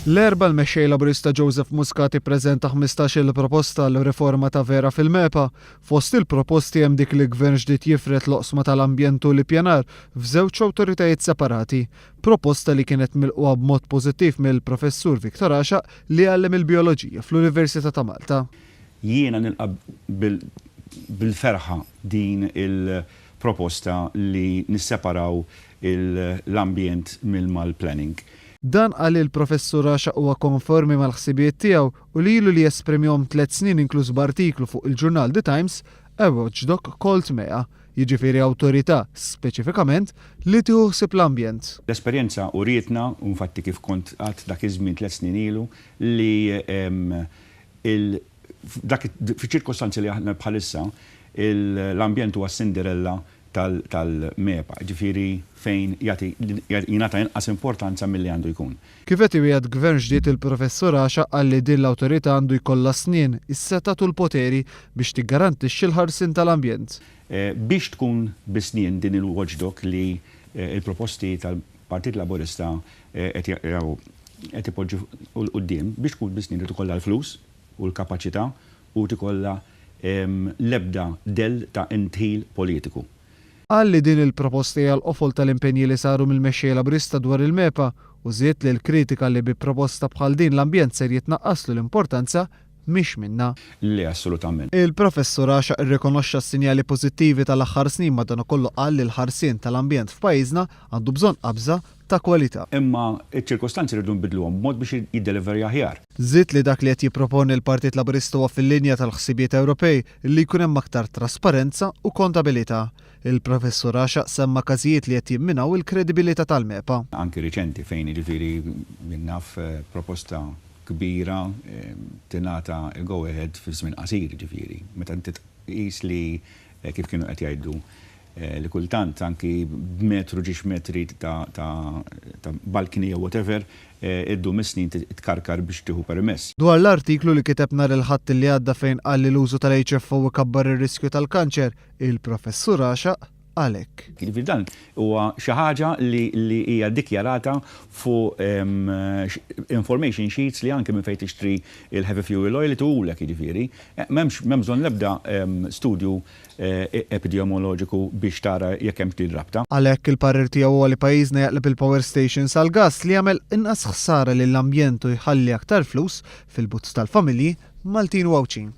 L-Erbgħa l-Mexxej Laburista Joseph Muscat ippreżenta 15-il proposta għal riforma ta' vera fil-MEPA. Fost il-proposti hemm dik li Gvern ġdid jifred l-oqsma tal-ambjent u l-ippjanar f'żewġ awtoritajiet separati. Proposta li kienet milqugħa b'mod pożittiv mill-Professur Victor Għaxaq li jgħallem il-Bijoloġija fl-Università ta' Malta. Jiena nilqa' bil-ferħa din il-proposta li nisseparaw l-ambjent mill-mal-planning. Dan qal li l-Professur Għaxaq huwa konformi mal-ħsibijiet tiegħu u li ilu li jesprimihom tlett snin inkluż b'artiklu fuq il-ġurnal The Times, A Watchdog Called Mea, jiġifieri awtorità, speċifikament, li tieħu ħsieb l-ambjent. L-esperjenza urietna, u infatti kif kont għedt dak iż-żmien tlett snin ilu, li dak fiċ-ċirkostanzi li aħna bħalissa, l-ambjent huwa s-Cinderella tal-MEPA, jiġifieri fejn jagħti jingħata inqas importanza milli għandu jkun. Kif qed iwiegħed Gvern ġdid il-Professur Għaxaq qal li din l-awtorità għandu jkollha s-snien, is-setgħat u l-poteri biex tiggarantixxi l-ħarsien tal-ambjent. Biex tkun bis-snien din il-watchdog li l-proposti tal-Partit Laburista qed qed ipoġġu 'l quddiem, biex tkun bis-snien irid ikollha l-flus u l-kapaċità u jrid ikollha l-ebda dell ta' indħil politiku. Qal li din il-proposta hija l-qofol tal-impenji li saru mill-Mexxej Laburista dwar il-MEPA u żied li l-kritika li bi proposta bħal din l-ambjent ser jitnaqqaslu l-importanza mhix minnha. Le assolutament. Il-Professur Għaxaq irrikonoxxa s-sinjali pożittivi tal-aħħar snin madankollu qal li l-ħarsien tal-ambjent f'pajjiżna għandu bżonn qabża ta' kwalità. Imma ċ-ċirkostanzi rridu nbiddluhom b'mod biex jiddeliverja aħjar. Żied li dak li qed jipproponi l-Partit Laburista huwa fil-linja tal-ħsibijiet Ewropej li jkun hemm aktar trasparenza u kontabilità. Il-Professur Għaxaq semma każijiet li qed jimminaw il-kredibilità tal-MEPA. Anki riċenti fejn jiġifieri jien naf proposta kbira tingħata l-go ahead fi żmien qasir jiġifieri meta inti tqis li kif kienu qed jgħidu li kultant anki b'metru ġiex metri ta' balcony jew whatever iddum is-snin tkarkar biex tieħu permess. Dwar l-artiklu li kiteb nhar il-Ħadd li għadda fejn qal li l-użu tal-HFO ikabbar ir-riskju tal-kanċer, il-Professur Għaxaq qal hekk. Jiġifieri dan huwa xi ħaġa li hija ddikjarata fuq information sheets li anki minn fejn tixtri l-heavy fuel oil ituhulek jiġifieri. M'hemmx m'hemm bżonn l-ebda studju epidemoloġiku biex tara jekk hemmx din rabta. Għalhekk il-parir tiegħu huwa li pajjiżna jaqleb il-power stations għall-gass li jagħmel inqas ħsara lill-ambjent u jħalli aktar flus fil-but tal-familji Maltin u Għawdxin.